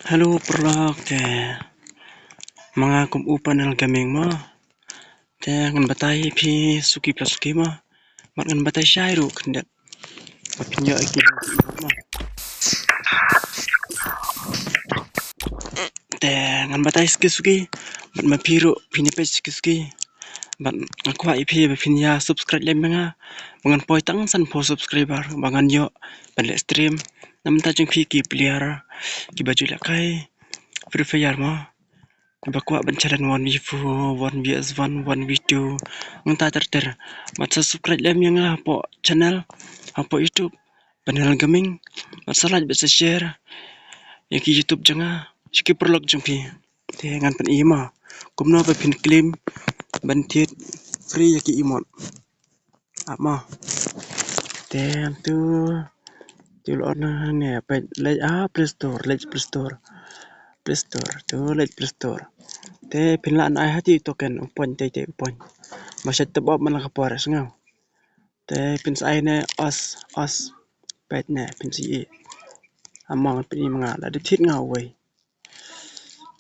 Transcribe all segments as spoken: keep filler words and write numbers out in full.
Hello paralok, te ma nga kum u Panel Gaming mo. Te ngan batai phi suki plus suki mo. Bad ngan batai shai ruh khyndiat. Ba phin ïoh ki mo. Te ngan batai suki suki. Bad ma phi ruh phin ïa peit suki suki. Bad nga kwah ïa phi ba phin ïa subscribe lem ïa nga. Ba ngan poi tang sanphew subscriber ba ngan ïoh ban leh stream na bynta jong phi ki player kiba ju lehkai Free Fire mo. Ba kwah ban challenge one v four, one v one, one v two. Ngan ta ter ter. Bad sa subscribe lem ïa nga hapoh channel, hapoh YouTube, Panel Gaming. Bad sa like bad sa share ïa ki YouTube jong nga sha ki paralok jong phi. Te ngan pyni mo kumno ba phin claim ban thied free ïa ki emote. Ap mo. Te tu tu lo na ne peit leit ah Play Store, leit Play Store. Play Store, tu leit Play Store. Te phin lah ban ai ha ti token u point, te te u point. Ba sha top up man la ka por sngew. Te phin sa ai ne os os. Peit ne phin sa i. Ap mo ngan pyni ma nga la dep thied nga uwei.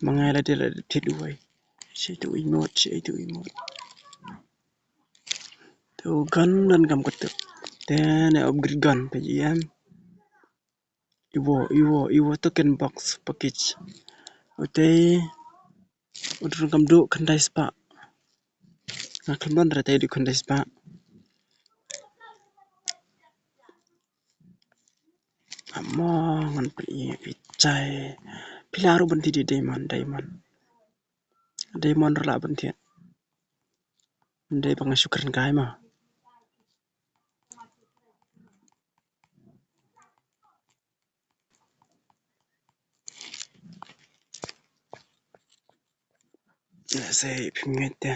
Ma nga la dep, la dep thied uwei. Shi tu emote, shi tu emote. Tu gun don kam katu. Te ne upgrade gun peit em. Evo, Evo, Evo token box package. Utei u don kam duh khyndai spah. Nga khlem don re tei duh khyndai spah. Ap mo ngan pyni phi chai. Phi lah ruh ban thied diamond, diamond. Diamond ruh lah ban thied. Dei ba nga shu kren kai mo. Let's say phi ngeit te.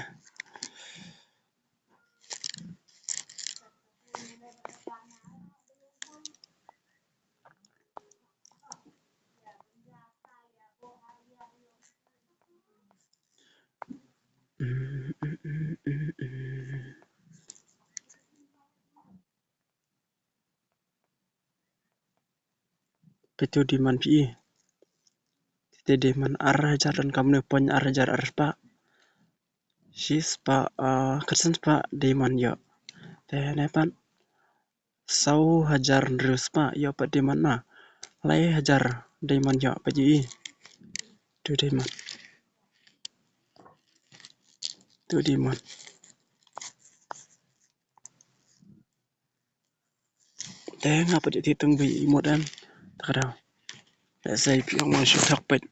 Peit tu diamond phi i. Te diamond ar hajar don kam ne point ar hajar ar spah. Shi spah, ah, khatsan spah diamond ïoh. Te ne pat saw hajar hynriew spah ïoh pat diamond na. Lai hajar diamond ïoh pat i. Tu diamond. Tu diamond. Te nga pat ïa ti tang ba emote em. Ta ka daw. Let's say phi ong ma shu thak peit.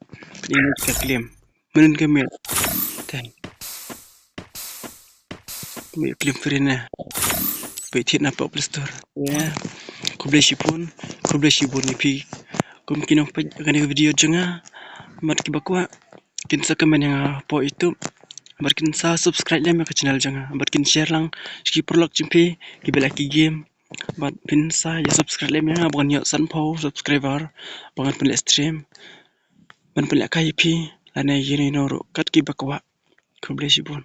Phi emote ka claim. Mynnin ka miet. Te. Ba ïa claim free ne. Ba ïa thied na poh Play Store. Ïa. Khublei shibun. Khublei shibun ïa phi. Kum ki nongpeit kane ka video jong nga. Bad kiba kwah kin sa comment ïa nga hapoh YouTube. Bad kin sa subscribe lem ïa ka channel jong nga. Bad kin share lang sha ki paralok jong phi kiba leh ki game. Bad phin sa ïa subscribe lem ïa nga ba ngan ïoh sanphew subscriber ba ngan pynleh stream. Ban pynlehkai ïa phi lane ïa ino ruh kat kiba kwah. Khublei shibun.